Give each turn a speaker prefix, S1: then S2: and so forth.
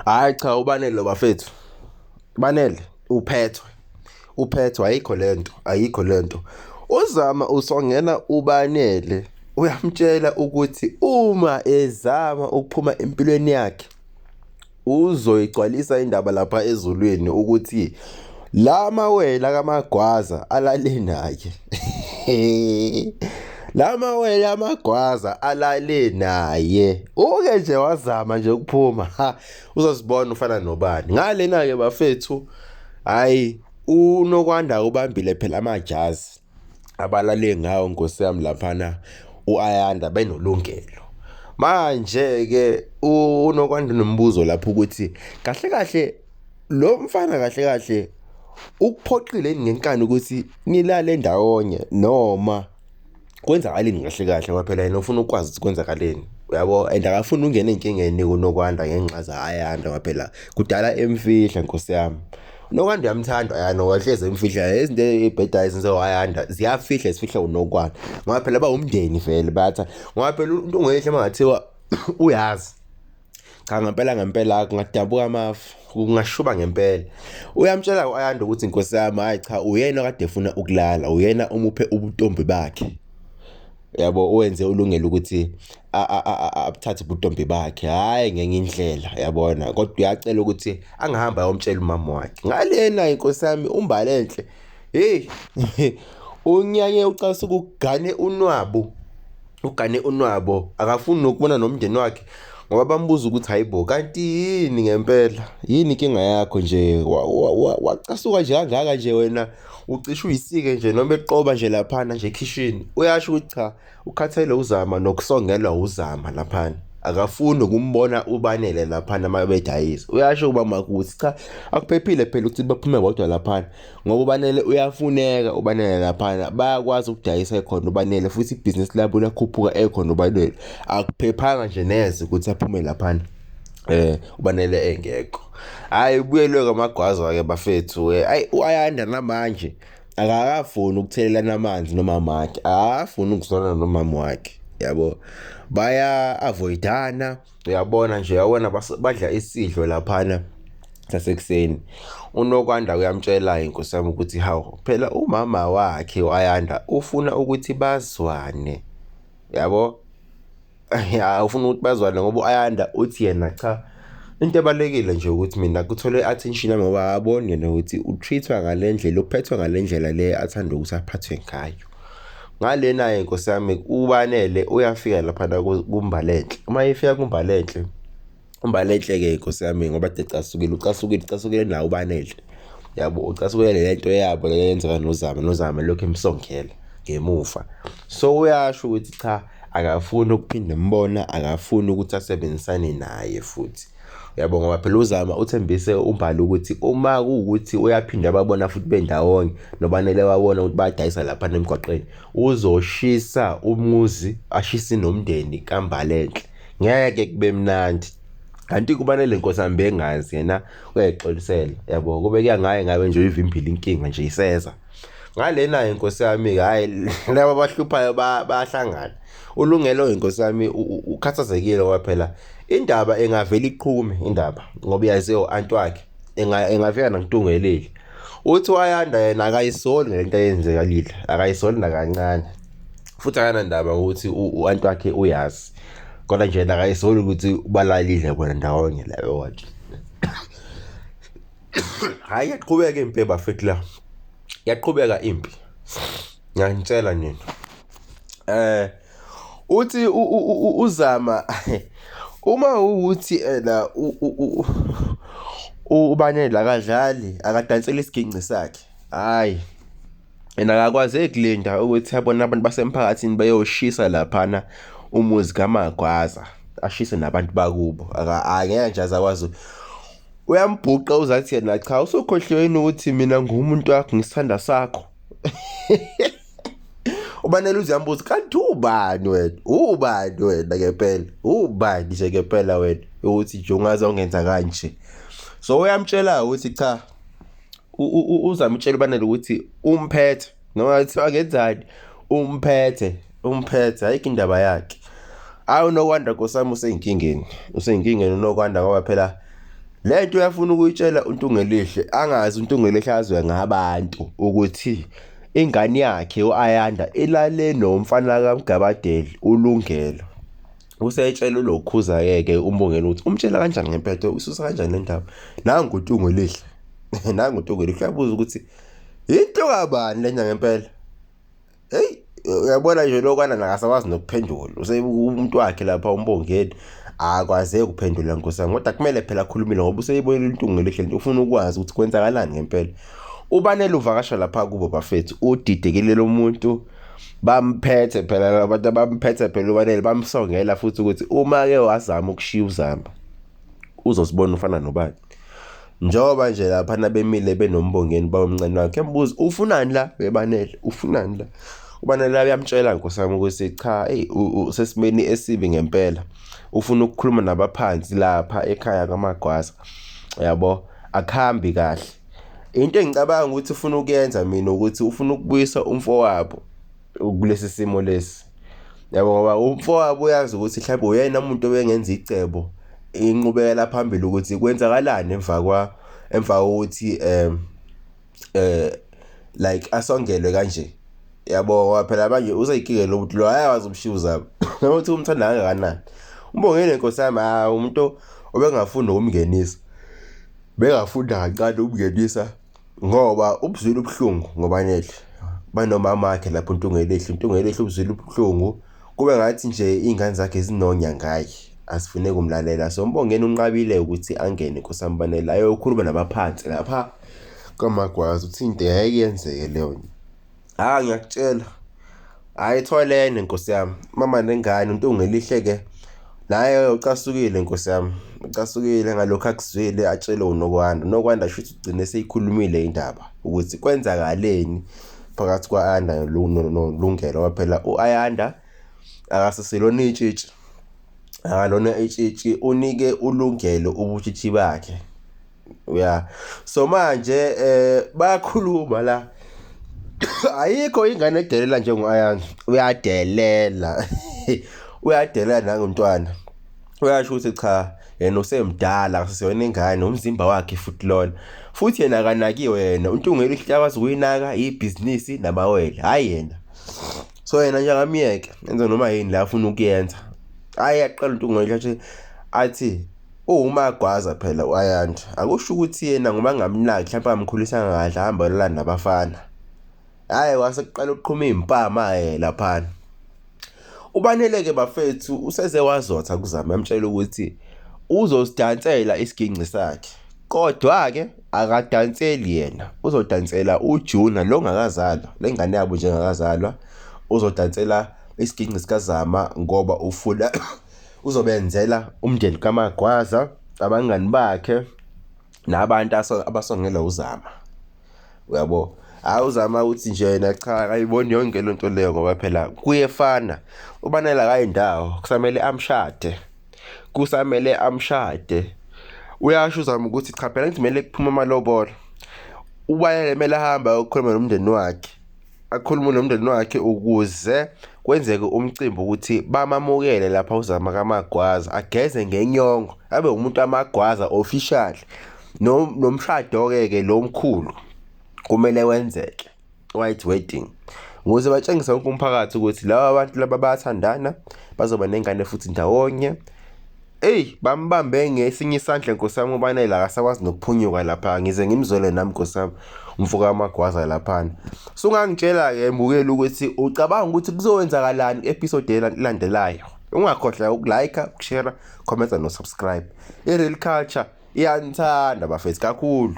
S1: Hhayi cha, uBanele bafethu, Banele uphethwe, uphethwe ayikho lento, ayikho lento. UZama usongela uBanele, uyamtshela ukuthi uma ezama ukuphuma empilweni yakhe uzoyigcwalisa indaba lapha ezulwini ukuthi la mawele akaMagwaza alale naye. La mawele amagwaza alale naye. Uke nje wazama nje ukuphuma, ha, uzozibona ufana nobani. Ngalena-ke bafethu, hhayi uNokwanda ubambile phela amajazi abalale ngawo nkosi yami laphana u-Ayanda benoLungelo. Manje-ke uNokwanda unombuzo lapho ukuthi kahle kahle lo mfana kahle kahle ukuphoqile yini ngenkani ukuthi nilale ndawonye noma kwenzakaleni kahle kahle ngoba phela yena ufuna ukwazi ukuthi kwenzakaleni uyabo and akafuni ukungena ey'nkingeni kuNokwanda ngenxa za-Ayanda ngoba phela kudala emfihla nkosi yami. UNokwanda uyamthanda u-Ayanda ngoba hlezi emfihla izinto ey'bhedayo ezenziwa u-Ayanda ziyafihla zifihla uNokwanda ngoba phela bawumndeni vele bayathanda ngoba phela uNtungwehle uma kungathiwa uyazi Cha ngempela ngempela kungadabuka amafu, kungashuba ngempela. Uyamtshela u-Ayanda ukuthi nkosi yami hhayi cha uyena okade efuna ukulala, uyena omuphe ubuntombi bakhe. Yabo wenze ulungelo ukuthi abuthathe ubuntombi bakhe, hhayi ngenye indlela yabona. Kodwa uyacela ukuthi angahambi ayomtshela umama wakhe. Ngalena inkosi yami uMbalenhle, hheyi unyanye ucasuka ugane unwabu. Ugane unwabo akafuni nokubona nomndeni wakhe ngoba bambuza ukuthi hayi bo kanti yini ngempela yini inkinga yakho nje wacasuka nje kangaka nje wena ucishe uyisike nje noma eqoba nje laphana nje ekhishini uyasho ukuthi cha ukhathele uzama nokusongelwa uzama laphana akafuni ukumbona uBanele laphana uma bedayisa uyasho ubama ukuthi cha akuphephile phela ukuthi baphume bodwa laphana ngoba uBanele uyafuneka uBanele laphana bayakwazi ukudayisa ekhona uBanele futhi ibhizinisi labo liyakhuphuka ekhona uBanele akuphephanga nje neze ukuthi aphume laphana uBanele engekho. Hhayi ubuyelwe kwaMagwaza ke bafethu ayi u-Ayanda namanje akakafuni ukuthelelana amanzi nomama wakhe akafuni ukuzwana nomama wakhe yabo baya-avoid-ana uyabona nje uyabona badla isidlo laphana sasekuseni. UNokwanda uyamtshela inkosi yami ukuthi hawu phela umama wakhe u-Ayanda ufuna ukuthi bazwane yabo. Ya ufuna ukuthi bazwane ngoba u-Ayanda uthi yena cha into ebalulekile nje ukuthi mina kuthole i-attention yami ngoba akaboni yena ukuthi u-treat-wa ngale ndlela uphethwe ngale ndlela le athanda ukuthi aphathwe ngayo. Ngalena-ke nkosi yami uBanele uyafika laphana kuMbalenhle. Uma efika kuMbalenhle uMbalenhle-ke nkosi yami ngoba kade ecasukile ucasukile ucasukile naye uBanele. Yabo ucasukile le nto yabo le eyenzeka noZama noZama elokhu emsongela ngemuva. So uyasho ukuthi cha akafuni ukuphinde embona akafuni ukuthi asebenzisane naye futhi. Uyabo ngoba phela uZama uthembise uMbali ukuthi uma kuwukuthi uyaphinda ababona futhi bendawonye noBanele wabona ukuthi bayadayisa laphana emgwaqeni uzoshisa umuzi ashise nomndeni kaMbalenhle. Ngeke kube mnandi. Kanti kuBanele nkosi yami bengazi yena uyayixolisela yabo kube kuya ngaye ngabe nje uyivimbile inkinga nje iseza. Ngalena inkosi yami hhayi laba abahluphayo bayahlangana. ULungelo inkosi yami ukhathazekile ngoba phela indaba engavele iqhume indaba ngoba uyaziwa u-anti wakhe engafika nakuTungelile. Uthi uAyanda yena akayisoli ngento eyenzekalile, akayisoli nakancane. Futhi akanandaba ukuthi u-anti wakhe uyazi. Kodwa nje yena akayisoli ukuthi balalile bona ndawonye la yonke. Hhayi iyaqhubeka impi bafethu la. Iyaqhubeka impi. Ngiyanitshela nina. Uthi uZama uma ukuthi ena uBanele akadlali akadanseli isiginci sakhe, hhayi yena akakwazeki kulinda ukuthi abone abantu basemphakathini beyoshisa laphana umuzi kaMagwaza, ashise nabantu bakubo. Angeke nje aze akwazi. Uyambhuqa uze athi yena cha usukhohliwe yini ukuthi mina ngiwumuntu wakho ngisithanda sakho. UBanele uze uyambuza kanti ubani wena? Ubani wena ngempela? Ubani nje ngempela wena ukuthi nje ungaze ungenza kanje? So uyamtshela ukuthi cha uzamtshela uBanele ukuthi umphethe noma kuthiwa akenzani umphethe umphethe ayikho indaba yakhe. Hhayi uNokwanda nkosi yami useyinkingeni, useyinkingeni uNokwanda ngoba phela. Le nto uyafuna ukuyitshela uNtungelihle, angazi uNtungelihle azwe ngabantu ukuthi ingane yakhe u-Ayanda ilale nomfana kaMgabadeli uLungelo. Usetshela ulokhuza-ke ke uMbongeni ukuthi umtshela kanjani ngempela, ususa kanjani le ndaba. Nangu uNtungelihle, nangu uNtungelihle uyabuza ukuthi into kabani lena ngempela. Hey, uyabona nje lokwana nakasakwazi nokuphendula. Umuntu wakhe lapha uMbongeni akwazeki ukuphendula nkosi yami, kodwa kumele phela akhulumile ngoba useyibonile uNtungelihle lento, ufuna ukwazi ukuthi kwenzakalani ngempela. Ubanele uvakasha lapha kubo bafethu, udidekile lo muntu, bamphethe phela abantu abamphethe phela uBanele, bamsongela futhi ukuthi uma-ke wazama ukushiya uZama uzosibona ufana nobani. Njengoba nje laphana bemile benoMbongeni bawumncane wakhe, embuza ufunani la beBanele, ufunani la? UBanele uyamtshela nkosi yami ukuthi cha, eyi usesimeni esibi ngempela, ufuna ukukhuluma nabaphansi lapha ekhaya kaMagwaza, yabo, akuhambi kahle. Into engicabanga ukuthi ufuna ukuyenza mina ukuthi ufuna ukubuyisa umfowabo kulesi simo lesi, yabo, ngoba umfowabo uyazi ukuthi mhlawumbe uyena umuntu obengenza icebo inqubekela phambili ukuthi kwenzakalani emva kokuthi like asongelwe kanje, yabo, ngoba phela manje useyikike lo muntu lo, ayawazi umshiya uZama noma uthi umthanda kangakanani. Umbongeni nkosi yami, hawu, umuntu obengafuni ukumngenisa, bengafunda kancane ukumngenisa ngoba ubuzwile ubuhlungu ngoBanele banomama wakhe lapho uNtungelihle. uNtungelihle ubuzwile ubuhlungu, kube ngathi nje iy'ngane zakhe zinonya ngaye, asifune kumlalela. So uMbongeni unqabile ukuthi angene nkosi yami Banele ayokhuluma nabaphansi lapha kaMagwaza, uthi into ngeke yenzeke leyo nto. Hha, ngiyakutshela, hhayi itholene nkosi yami, mama nengane uNtungelihle-ke naye ucasukile nkosi yami, ucasukile ngalokhu akuzwile atshelwe uNokwanda. UNokwanda shuthi ugcine seyikhulumile indaba ukuthi kwenzakaleni phakathi kwa-Ayanda noLungelo, ngoba phela u-Ayanda akaseselona itshitshi, akalona itshitshi, unike uLungelo ubutshitshi bakhe. Ya, so manje bayakhuluma la, ayikho ingane edelela njengo-Ayanda, uyadelela uyadelela nangomntwana, uyasho ukuthi cha yena usemdala akaseyona ingane, umzimba wakhe futhi lona, futhi yena akanakiwe yena, uNtungelihle akwazi ukuyinaka ibhizinisi namawele, hhayi yena. So yena nje akamyeke enze noma yini la afuna ukuyenza. Hhayi yaqala uNtungelihle athi uwumagwaza phela u-Ayanda, akusho ukuthi yena ngoba angamnaki mhlawumbe angamkhulisanga kahle ahambe ayolala nabafana. Hhayi wase kuqala ukuqhuma iy'mpama-ke laphana. Ubanele-ke bafethu useze wazotha kuZama, emtshela ukuthi uzosidansela isiginci sakhe, kodwa-ke akadanseli yena, uzodansela uJuna lo ongakazalwa, le ngane yabo nje engakazalwa, uzodansela isiginci sikaZama ngoba ufuna uzobenzela umndeni kaMagwaza, abangani bakhe nabantu abasongela uZama, uyabo. Hhayi uZama uthi nje yena cha akayiboni yonke le nto leyo ngoba phela kuyefana, uBanele akayindawo, kusamele amshade, kusamele amshade. Uyasho uZama ukuthi cha phela ngithi kumele kuphume amalobolo, uBanele kumele ahambe ayokhuluma nomndeni wakhe, akhulume nomndeni wakhe ukuze kwenzeke umcimbi ukuthi bamamukele lapha uZama kaMagwaza, ageze ngenyongo, abe umuntu kaMagwaza official. Nomshado-ke ke lo mkhulu kumele wenzeke, white wedding, ukuze batshengise wonke umphakathi ukuthi laba bantu laba bayathandana, bazoba nengane futhi ndawonye. Eyi, bambambe ngesinye isandla nkosi yami uBanele akasakwazi nokuphunyuka lapha, ngize ngimzwele nami nkosi yami umfo kaMagwaza laphana. Sungangitshela-ke mbukeli ukuthi ucabanga ukuthi kuzowenzakalani ku-episode elandelayo. Ungakhohlwa uku-like, ukushare, comment no-subscribe. I-Real Culture iyanithanda bafethu kakhulu.